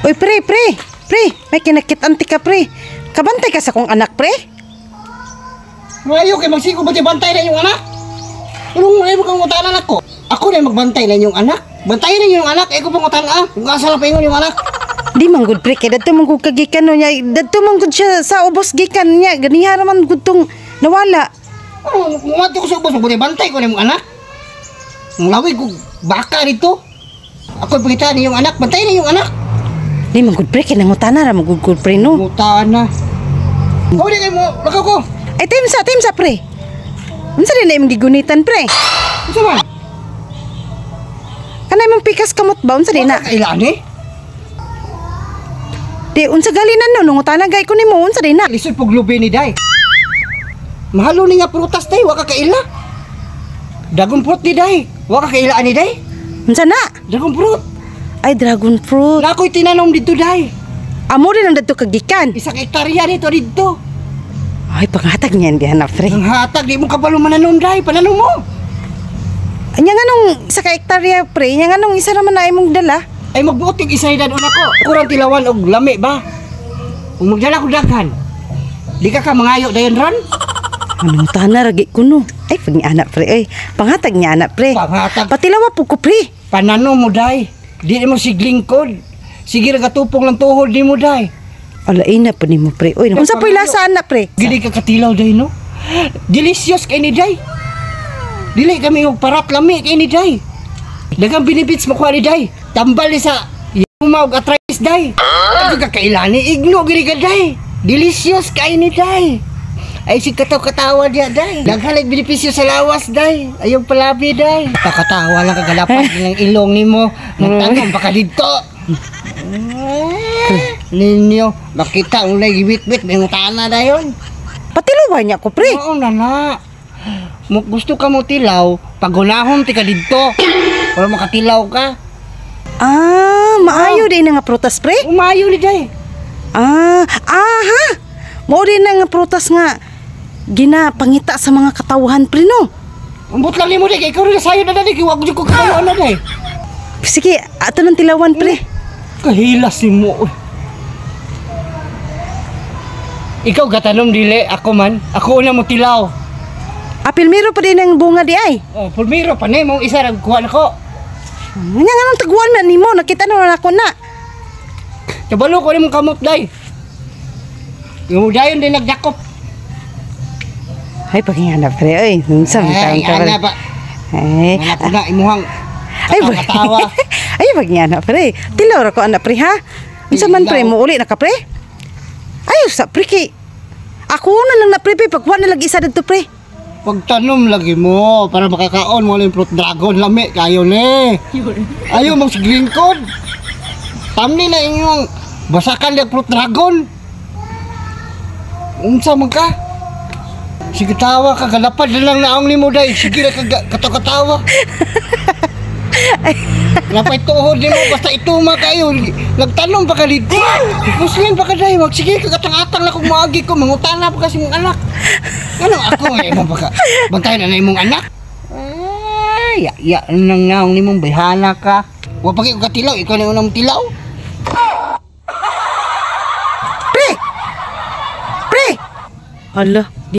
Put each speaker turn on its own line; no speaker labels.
Uy, pre, pre, pre, may kinakit-an ka, pre. Kabantay ka sa kong anak, pre?
Ngayo kay magsigo ba bantay na inyong anak? Anong ayaw kang utanan ako? Ako na magbantay na inyong anak. Bantayan na inyong anak, eh ko pang utan ah. Kung asa lang paingon yung anak.
Di man gud, pre, kay dadto man gud kagikan no niya. Dadto man gud siya sa ubos gikan niya. Ganiha ra man gud tong nawala.
Ano, mumadto ko sa ubos, magbantay bantay ko na imong anak. Ang lawig ko baka dito. Ako pagkitaan niyong anak, bantayan na inyong anak.
Di man gud, pre, kay nangutana ra man gud gud, pre, no.
Utan na. Oh, di kayo mo, lakaw ko.
Ay, timsa, timsa, pre. Unsa din na imong gigunitan, pre?
Unsa man?
Kanay mong pikas kamot ba? Unsa din na?
Kailan eh?
Di, unsa gali na no? Nangutana gay ko nimo, unsa din na?
Lisod pug lubi ni day. Mahalo ni nga prutas day, wa ka kaila. Dragon fruit ni day. Wa ka kaila ani day.
Unsa na?
Dragon fruit.
Ay, dragon fruit.
Na ako'y tinanom dito day.
Amo din ang dadto kagikan.
Isa ka hektarya nito dito.
Ay, panghatag niyan diha na, pre.
Ang hatag di mo kabalo mananom day, pananom mo.
Anya nga nung isa ka hektarya, pre, nya nga nung isa naman na imong dala.
Ay magbuot yung isa hidan una ko. Kurang tilawan og lami ba? Kung magdala ko daghan. Di ka ka mangayo dayon ron?
Anong tana ragi ko no? Ay, pag anak, pre, ay. Panghatag niya anak, pre.
Panghatag.
Patilawa po ko, pre.
Pananom mo day. Di mo siglingkod. Sige ra katupong lang tuhod di mo day.
Alain na po nimo, pre. Uy, unsa po'y lasa anak, pre?
Gili ka katilaw day no. Delicious kay ni day. Dili kami og parat lami kay ni day. Daghang benefits makuha ni day. Tambal ni sa yuma og arthritis day. Ano ka kailani igno gini ka day. Delicious kay ni day. Ay si kataw-katawa diya day. Daghan lag benepisyo sa lawas day. Ayaw palabi day. Kakatawa lang kagalapat ng ilong nimo. Nagtanong pa ka didto. Ninyo, makita ang lay giwit-wit may ngutana dayon.
Patilawa niya ko, pre.
Oo na na. Mo gusto ka mo tilaw, pagunahon ti ka didto. Para makatilaw ka.
Ah, maayo din na nga prutas, pre.
Umayo ni day.
Ah, aha. Mao din na nga prutas nga ginapangita sa mga katawhan, pre, no.
Umbot lang nimo day kay ikaw rin sayo na dali kay wa gud ko kabalo na day.
Sige, ato ng tilawan, pre.
Kahilas ni mo. Ikaw gatanom dili, ako man. Ako una mo tilaw.
Apil miro pa din ang bunga di ay.
Oh, pulmiro pa nimo isa ra kuha nako.
Nya nga nang taguan na nimo, nakita na ako na.
Kabalo ko nimong kamot day. Yung dayon din nagdakop.
Ay, pagingana, pre. Oy, unsa man
Ay,
taon ka, pre.
ana ba?
Ay,
Mga puna imuhang
ay,
katawa.
Ay, pagingana, pre. Tilaw ra ko ana, pre, ha? Unsa man, pre,
Tilaw.
mo uli na ka, pre? Ay, sa pre kay ako na lang na, pre, pre, pagkuha na lang isa didto, pre.
Pagtanom lagi mo para makakaon mo yung fruit dragon lami kayo ni. Ayaw mo sa green code. Tamni na inyong basakan lang fruit dragon. Unsa man ka? Sige tawa ka galapad na lang naong nimo day. Sige ra ka katawa. Napay tuhod nimo basta ituma kayo. Nagtanom pa ka dito. Puslin pa ka day. Wag sige kagatang-atang na kung maagi ko mangutana pa kasi mong anak. Ano ako eh mo baka bantayan na imong anak. Ay, ya, ya nang naong nimong bayhana ka. Wa pa kay katilaw, ikaw na unang tilaw.
Pre! Pre! Hala, di